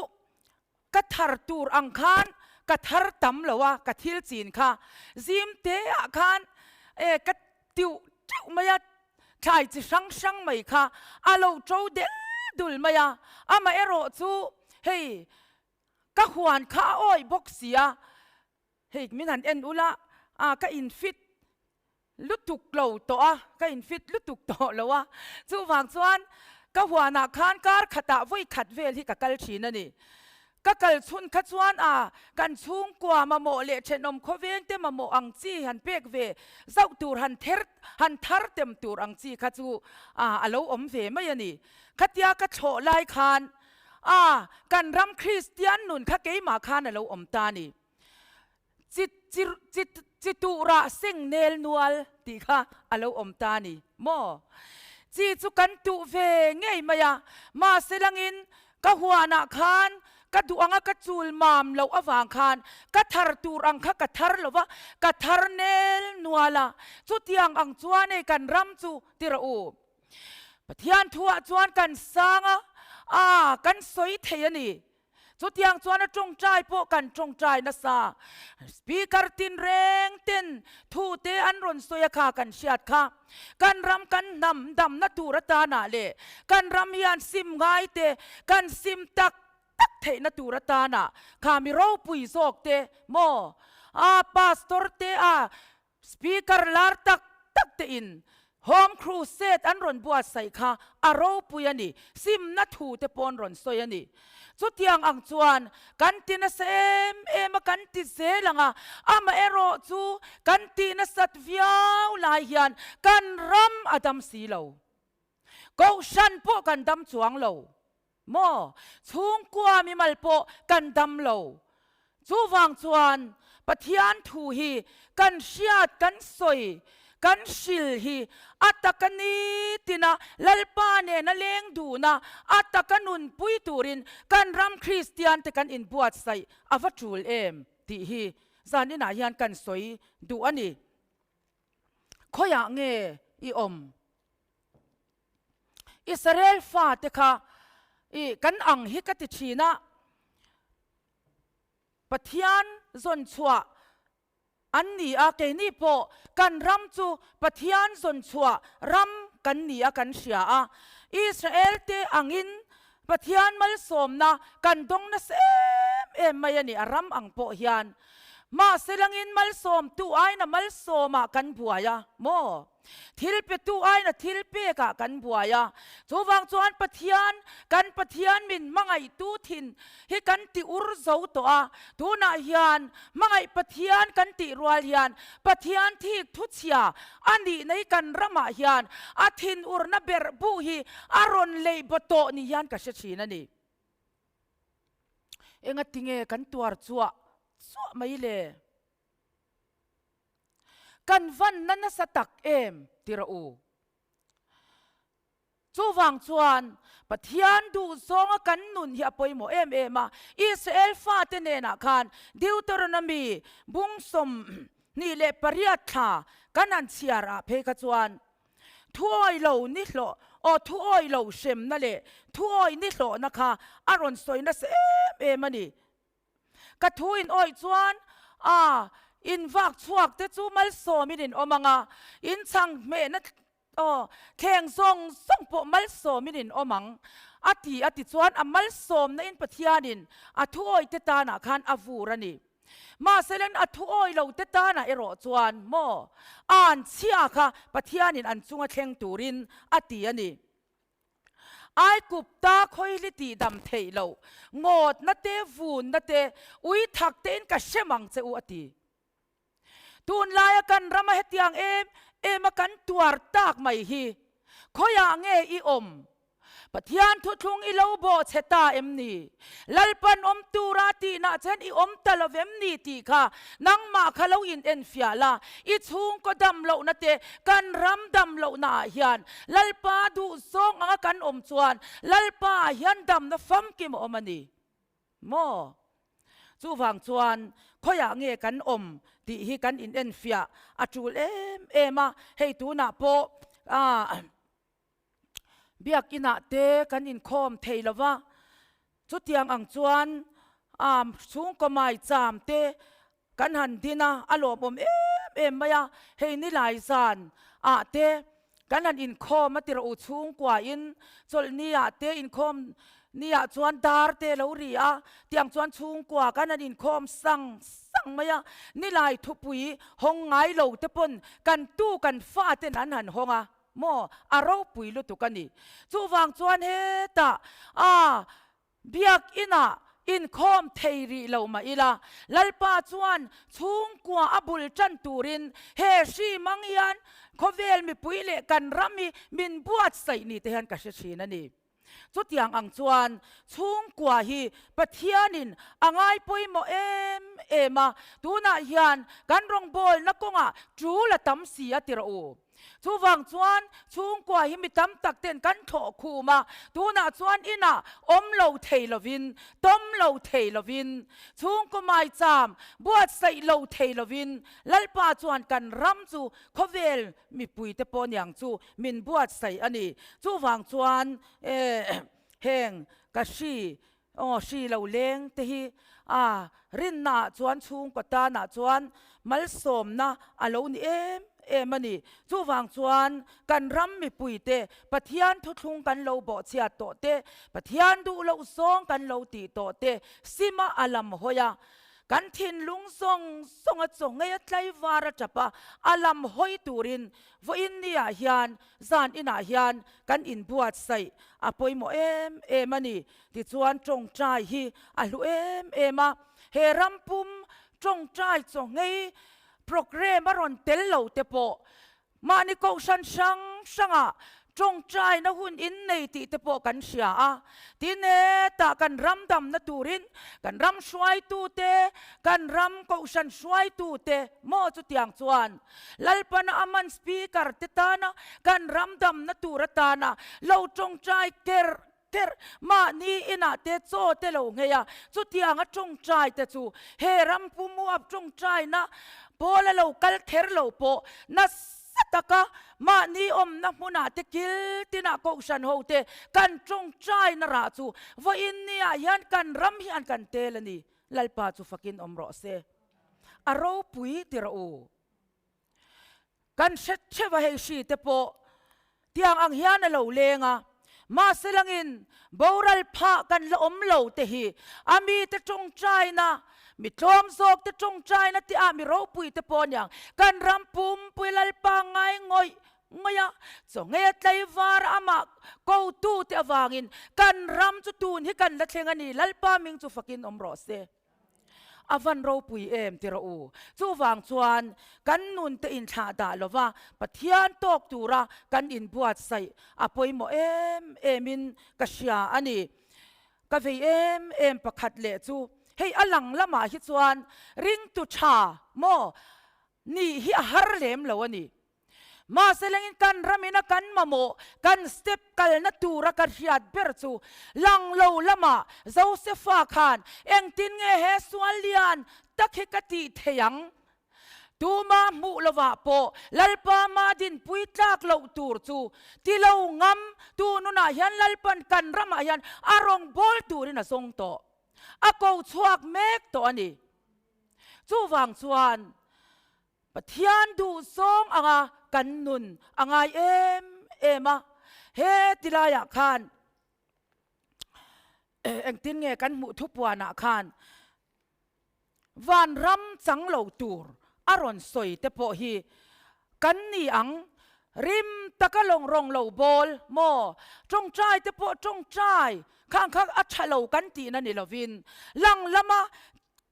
ka thar tur ang khan ka thar tam lo a, ka thil chin kha zim te ah khan e ka tiuh teuh mai a, thlai chi hrang hrang mai kha a lo to del dul mai a, amaherawh chu hei ka huan kha a awih bawk si a, hei min han en ula a ka in fit lutuk lo tawh a, ka in fit lutuk tawh lo a, chuvang chuan ka huanah khan kar khatah vawi khat vel hi ka kal thin a ni. Ka kal chhun kha chuan a kan chhungkua mamawh leh thenawm khawveng te mamawh ang chi han pek ve zauh tur han ther han thar tem tur ang chi kha chu a a lo awm ve mai a ni. Khatia ka thlawh lai khan a kan ram Kristian nun kha keimah khan a lo awm ta a ni. Chi chi chi chi tuhrah seng nel nual tih kha a lo awm ta a ni maw? Chi chu kan tuh ve ngei mai a, mahse langin ka huanah khan ka duh anga ka chul mam loh avang khan ka thar tur ang kha ka thar lo va, ka thar nel nual a, chutiang ang chuan hei kan ram chu ti rawh u. Pathian thuah chuan kan sang a, a kan sawi thei a ni. Chutiang chuan a tawngtai pawh kan tawngtai nasa. Speaker tinreng ten thu te an rawn sawi a kha kan hriat kha. Kan ram kan hnam damna tur atanah leh kan ram hian sim ngai te kan sim tak tak theihna tur atanah kha mi ropui zawk te maw a pastor te a Speaker lar tak tak te in Home Crusade an rawn buatsaih kha a ropui a ni, simna thu te pawh an rawn sawi a ni. Chutiang ang chuan kan ti nasa em em a, kan ti zel ang a, amaherawh chu kan tih nasat viau lai hian kan ram a dam si lo. Kohhran pawh kan dam chuang lo maw? Chhungkua mimal pawh kan dam lo. Chuvang chuan Pathian thu hi kan hriat, kan sawi, kan hril hi a taka nitina Lalpa nena leng duna a taka nunpui turin kan ram Kristian te kan inbuatsaih a va tul em tih hi zaninah hian kan sawi duh a ni. Khawiah nge i awm? Israel fate kha i kan ang hi ka ti thin a, Pathian zawn chhuah An ni a, keini pawh kan ram chu Pathian zawn chhuah ram kan ni a kan hria a. Israel te angin Pathian malsawmna kan dawng nasa em em mai a ni, a ram ang pawh hian. Mahse langin malsawmtu aiin a malsawmah kan buai a maw? Thil petu aiin a thil pekah kan buai a. Chuvang chuan Pathian, kan Pathian min hmangaihtu thin hi kan ti ur zo tawh a. Tunah hian hmangaih Pathian kan tih rual hian Pathian thik thuchhia a nihna hi kan ramah hian a thinurna berh buh hi a rawn leih baw tawh ni hian ka hre thin a ni. Engatinge kan tuar chuah chuah mai le? Kan vanna nasa tak em ti rawh u. Chuvang chuan Pathian duhzawnga kan nun hi a pawimawh em em a. Israel fate nenah khan Deuteronomy bung 28 thla kan han chhiar ah phei kha chuan thuawi lo ni hlawh aw thuawi lo hremna leh thuawi ni hlawhna kha a rawn sawi nasa em em a ni. Ka thu in awih chuan a in vak chhuak te chu malsawmin in awm ang a, in chhang hmehna aw thleng zawng zawng pawh malsawmin in awm ang a ti a ti chuan a malsawmna in Pathianin a thu awih te tanah khan a vur a ni. Mahselen a thu awih lo te tanah erawh chuan maw an chhia kha Pathianin an chunga thleng turin a ti a ni. Aikupta khawihli tih dam theih loh, ngawtna te, vunna te, ui thak tein ka hrem ang che u a ti. Tunlaia kan rama hetiang em em a kan tuar tak mai hi khawiah nge i awm? Pathian thuthlung i lo bawh che ta em ni? Lalpan awm tura tihnah chen i awm ta lo vem ni tih kha nangmah kha lo in enfiah la, i chhungkaw dam lohna te kan ram dam lohna ah hian Lalpa duh zawng anga kan awm chuan Lalpa ah hian damna famkim a awm a ni maw? Chuvang chuan khawiah nge kan awm tih hi kan in enfiah a tul em em a, hei tunah pawh ah Biakinah te kan inkhawm thei lo va, chutiang ang chuan chhungkaw mai cham te kan han din a, a lawmawm em em mai a, hei nilai zan ah te kan han inkhawm a ti rawh u chhungkua in chawlhni ah te inkhawm ni ah chuan dar te lo ri a, tiang chuan chhungkua kan han inkhawm sang sang mai a, nilai thupui hawng ngai lo te pawn kan tu kan fa ten an han hawng a. Maw? A ropui lutuk a ni. Chuvang chuan hetah a Biakinah inkhawm thei rih lo mah ila, Lalpa chuan chhungkua a bul tan turin he hri mang hian khawvel mipui leh kan ram hi min buatsaih ni te hian ka hre thin a ni. Chutiang ang chuan chhungkua hi Pathianin a ngai pawimawh em em a, tunah hian kan rawngbawlna kawngah tul a tam si a ti rawh u. Chuvang chuan chhungkua hi mi tam tak ten kan thlawh khum a, tunah chuan inah awm lo thei lovin, tawm lo thei lovin, chhungkaw maicham buatsaih lo thei lovin Lalpa chuan kan ram chu khawvel Mipuite pawh niang chu min buatsaih a ni. Chuvang chuan heng ka hri aw hri lo leng te hi a rinnaah chuan chhungkaw tanah chuan malsawmna a lo ni em em a ni. Chuvang chuan kan ram mipuite Pathian thuthlung kan lo bawhchhiat tawh te, Pathian duh loh zawng kan lo tih tawh te sima a lam hawi a. Kan thinlung zawng zawng a chaw ngei a tlaivar a tap a, a lam hawi turin vawiin ni ah hian zan inah hian kan inbuatsaih a pawimawh em em a ni. Tichuan tawngtai hi a hlu em em a, he ram pum tawngtai chaw ngei programme a rawn tel lo te pawh Mahni kohhran hrang hrangah tawngtaina hun innei tih te pawh kan hria a, tin hetah kan ram damna turin kan ram hruaitute, kan ram kohhran hruaitute maw chutiang chuan Lalpana a man speaker te tana kan ram damna tur atana lo tawngtai ker ker mahni inah te chaw te lo nghei a, chutianga tawngtai te chu he ram pu muap tawngtaina pawl a lo kal kher lo pawh nasa taka mahni awmna hmunah te kil tinah kohhran ho te kan tawngtaina rah chu vawiin niah hian kan ram hian kan tel a ni. Lalpa chu fakin awm rawh se. A ropui ti rawh u. Kan hre theuh a hei hri te pawh tiang ang hian a lo leng a, mahse langin boral phah kan la awm lo te hi a mite tawngtaina, mi tlawm zawk te tawngtaina tih ah mi ropui te pawh aniang kan ram pumpui Lalpa ngai ngawih ngawih a, chaw ngei a tlaivar amah kotu te avangin kan ram chu tun hi kan la thleng a ni, Lalpa ming chu fakin awm rawh se. A van ropui em ti rawh u. Chuvang chuan kan nun te inthlah dah lova Pathian tawk tura kan inbuatsaih a pawimawh em em in ka hria a ni. Ka vei em em pakhat leh chu hei a lang lamah hi chuan ringtu tha maw nih hi a har lem lo a ni. Mahse lengin kan ramina kan mamawh, kan step kalna tura ka hriat ber chu lang lo lamah Josefa khan engtin nge he sual lian tak hi ka tih thei ang? Tuma hmuh lovah pawh Lalpa mah dinpui tlak loh tur chu ti lo ngam tu nunah hian Lalpan kan ramah hian a rawngbâwl turin a zawng tawh. A ko chhuak mek tawh a ni. Chuvang chuan Pathian duhzawng anga kan nun a ngai em em a, he ti laiah khan engtin nge kan hmuh thupuanah khan vanram chang lo tur a rawn sawi te pawh hi kan ni ang, rim taka lawng rawng lo bawl maw, tawngtai te pawh tawngtai khang kha a tha lo kan tihna ni lovin lang lama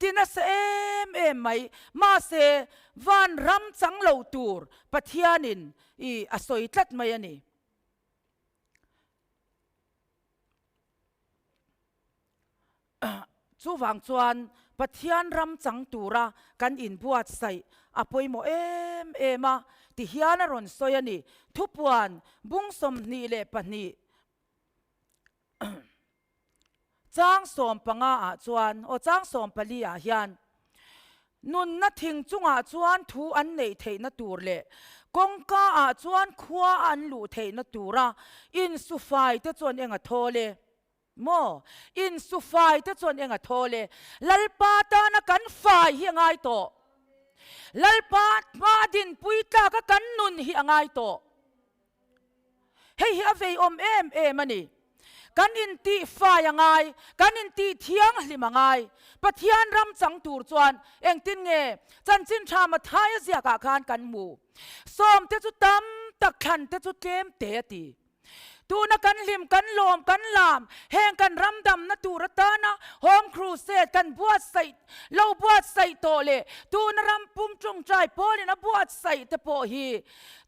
Ti nasa em em mai. Mahse, van ram chang lo tur Pathianin i a sawi tlat mai a ni. Chuvang chuan Pathian ram chang tura kan inbuatsaih a pawimawh em em a, ti hian a rawn sawi a ni. Thupuan bung 22. Chang 15 ah chuan, aw chang 14 ah hian, Nunna thing chungah chuan thu an neih theihna tur leh kawngka ah chuan khua a an luh theihna tura insufai te chuan eng a thawl e? Maw? Insufai te chuan eng a thawl e? Lalpa tana kan fai hi a ngai tawh. Lalpa hma dinpui tlaka kan nun hi a ngai tawh. Hei hi a veiawm em em a ni. Kan intihfai a ngai, kan intihthianghlim a ngai. Pathian ram chang tur chuan engtin nge chanchin tha Mathaia ziakah khan kan hmu? Sawmte chu tam tak, thlante chu tlem te a ti. Tuna kan hlim, kan lawm, kan lam, heng kan ram damna tur atana Home Crusade kan buatsaih lo buatsaih tawh leh tuna ram pum tawngtai pawlin a buatsaih te pawh hi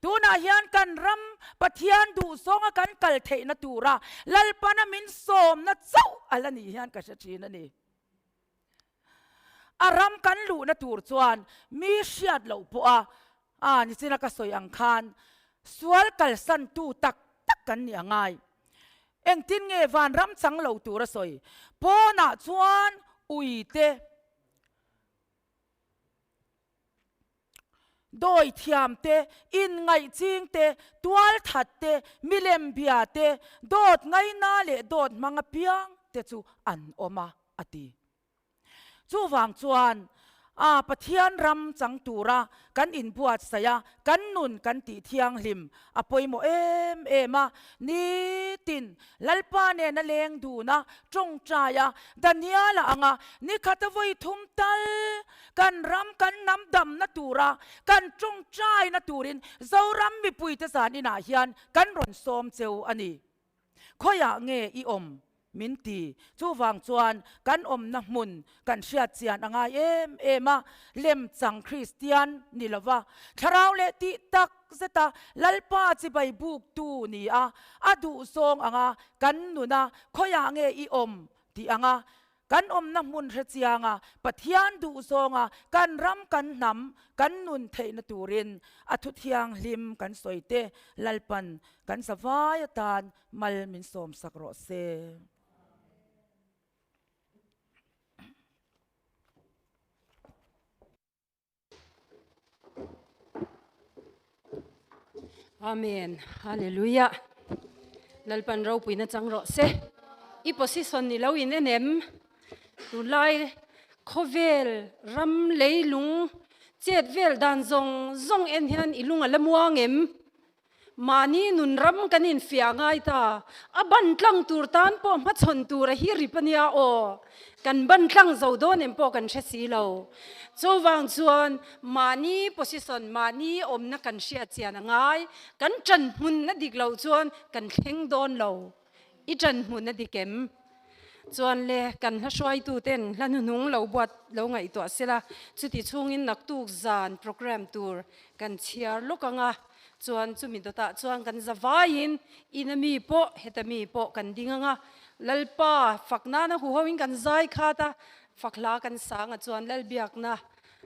Tunah hian kan ram Pathian duhzawnga kan kal theihna tura Lalpana min sawmna chauh a la nih hian ka hre thin a ni. A ram kan luhna tur chuan mi hriat loh pawha a nichina ka sawi ang khan sual kalsantu tak tak kan nih a ngai. Engtin nge vanram chang lo tura sawi? Pawnah chuan uite. Dawi thiam te, inngaih ching te, tual that te, milem bia te, dawt ngaina leh dawt hmang apiang te chu an awm a, a ti. Chuvang chuan a Pathian ram chang tura kan inbuatsaih a, kan nun kan tih thianghlim a pawimawh em em a, nitin Lalpa nena leng dun a, tawngtai a, Daniel-a anga nikhata vawi thum tal Kan ram kan hnam damna tura kan tawngtaina turin Zoram mipuite zan inah hian kan rawn sawm cheu a ni. Khawiah nge i awm? min ti. Chuvang chuan kan awmna hmun kan hriat chian a ngai em em a, lemchang Kristian ni lova thlarau leh tih tak zeta Lalpa chibai buktu ni a, a duhzawng anga kan nuna khawiah nge i awm tih anga Kan awmna hmun hre chianga Pathian duh zawnga kan ram kan hnam kan nun theihna turin a thu thianghlim kan sawi te Lalpan kan zavai atan mal min sawmsak rawh se. Amen. Hallelujah. Lalpan ropuina chang rawh se. I position ni lo in enem. Tunlai Khawvel ram leilung chet vel dan zawng zawng en hian i lung a la muang em? Mahni nun ram kan infiah ngai ta. A ban tlang tur tan pawh hmachhawn tur a hi rip a nia aw. Kan ban tlang zo dawn em pawh kan hre si lo. Chuvang chuan mahni position, mahni awmna kan hriat chian a ngai. Kan ṭan hmun a dik loh chuan kan thleng dawn lo. I ṭan hmun a dik em? Chuan le, kan hla hruaituten hla hnuhnung lo buat lo ngaihtuah sela, chuti chhungin naktuk zan program tur kan chhiar lawk ang a, chuan chumi dawtah chuan kan za vaiin ina mi pawh heta mi pawh kan ding ang a, Lalpa fak nana huhoin kan zai khat a, fak hla kan sang a chuan Lalbiakna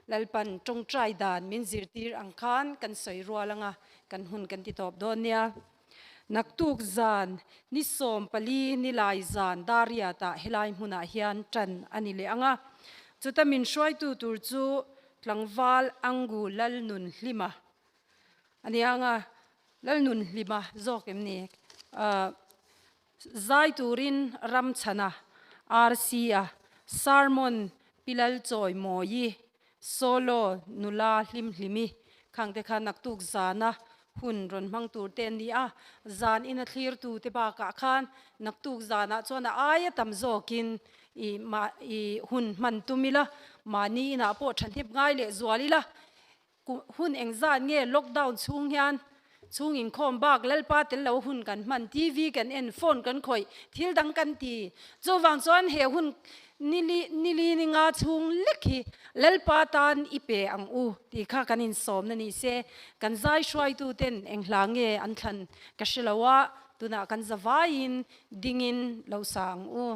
Lalpan tawngtai dan min zirtir ang khan kan sawi rual ang a, kan hun kan ti tawp dawn nia. Naktuk zan ni 14 nilai zan Dariat-ah helai hmunah hian tan a ni leh ang a. Chuta min hruaitu tur chu tlangval Angu Lalnunhlima a ni ang a, Lalnunhlima zawk em ni? Zai turin Ramchhana, RC-a, Sermon Pi Lalchawimawi, Solo nula hlimhlimi khangte kha naktuk zana hun rawn hmang tur te an ni a, zan ina thlirtu te bakah khan naktuk zanah chuan a aia tam zawkin i mah i hun hman tum ila, mahni inah pawh thahnem ngai leh zual ila, Hun engzat nge lockdown chhung hian chhung inkhawm bak Lalpa tel lo hun kan hman, TV kan en, phone kan khawih, thil dang kan ti. Chuvang chuan he hun nili nili ni nga chhung lek hi Lalpa tan i pe ang u tih kha kan insawmna ni se. Kan zai hruaitu ten eng hla nge an thlan ka hre lo a, tunah kan za vaiin dingin lo sa ang u.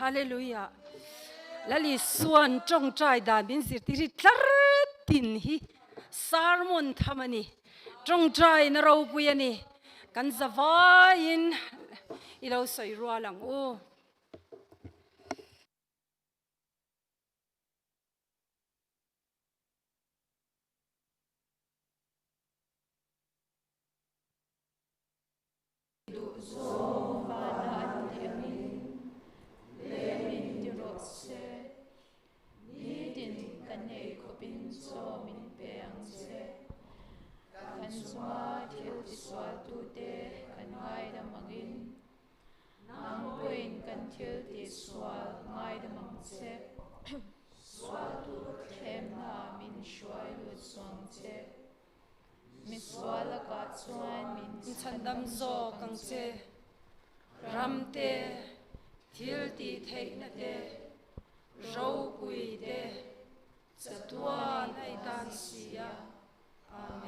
Hallelujah. Lal Isuan tawngtai dan min zirtir hi tlar tin hi sermon tham a ni. Tawngtai na ropui a ni. Kan zavaiin i lo sawi rual ang u. Duh zawng vana an ti angin lei min ti rawh se. Nitin kan ei khawpin chaw min pe ang che. Kan chunga thil tisualtute kan ngaidam angin nang pawhin kan thil tihsual ngaidam ang che. Sualtu thlemna min hruai lut suang che. Misual lakah chuan min chhandam zawk ang che. Ram te, thil tih theihna te, ropui te, chatuan a i tan si a. Amen.